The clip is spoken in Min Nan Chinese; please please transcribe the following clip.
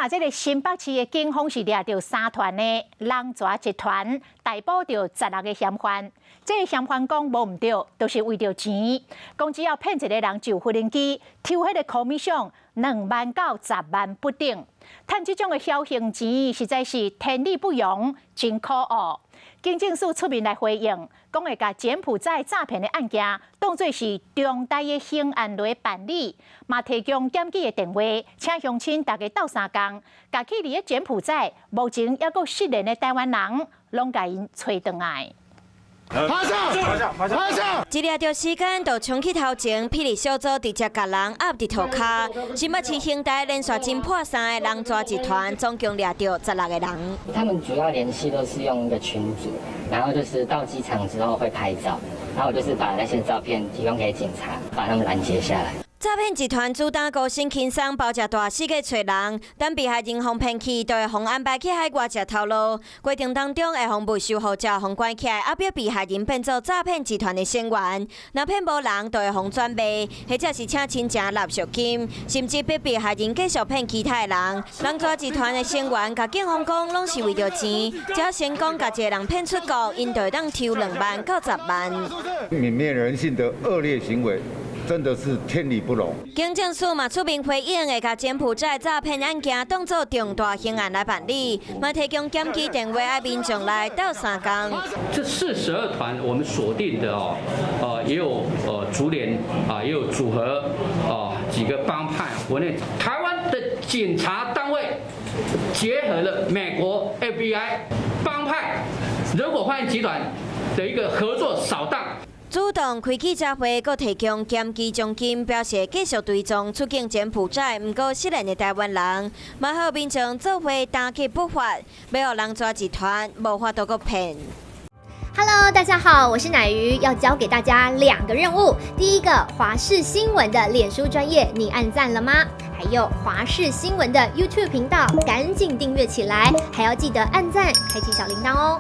若這个新北市的警方是掠著三團的人蛇集團，逮捕著16個嫌犯。這个嫌犯講無毋對，都是為著錢，講只要騙一个人上無人機，抽彼个 commission 2萬到10萬不等。趁這種的僥倖錢，實在是天理不容，真可惡。警政署出面來回應，講會共柬埔寨詐騙的案件當做是重大的刑案來辦理，嘛提供檢舉的電話，請鄉親大家鬥相共，共去佇咧柬埔寨目前猶閣失聯的台灣人，攏共𪜶揣轉來。趴下！趴下！趴下！一掠著時間就衝去頭前，霹靂小組直接共人壓佇塗跤。新北市刑大連續偵破三个人蛇集團，總共掠著16個人。他們主要聯繫都是用一個群組，然後就是到機場之後會拍照，然後我就是把那些照片提供給警察，把他們攔截下來。詐騙集團主打高薪輕鬆，包食大四界揣人，等被害人予騙去，就會予安排去海外食頭路。過程當中會予沒收護照，予關起來，後壁被害人變做詐騙集團的成員。若騙無人，就會予轉賣，或者是請親情納贖金，甚至逼被害人繼續騙其他的人。人蛇集團的成員共警方講，攏是為著錢，只要成功共一个人騙出國，𪜶就會當抽2萬到10萬。泯滅人性的惡劣行為，真的是天理不容。警政署嘛出面回應，會共柬埔寨詐騙案件當做重大刑案來辦理，嘛提供檢舉電話，愛民眾來鬥相共。這42團我們鎖定的哦，也有竹聯啊，也有組合啊，幾個幫派。國內台灣的警察單位結合了美國 FBI 幫派、人口販運集團的一個合作掃蕩。主動開記者會，閣提供檢舉獎金，表示繼續追蹤出境柬埔寨，毋過失聯的台灣人，嘛予民眾做伙打擊不法，欲予人蛇集團無法度閣騙。 Hello，大家好，我是奶魚，要教給大家兩個任務。第一個，華視新聞的臉書專頁，你按讚了嗎？還有華視新聞的 YouTube 頻道，趕緊訂閱起來，還要記得按讚，開啟小鈴鐺哦。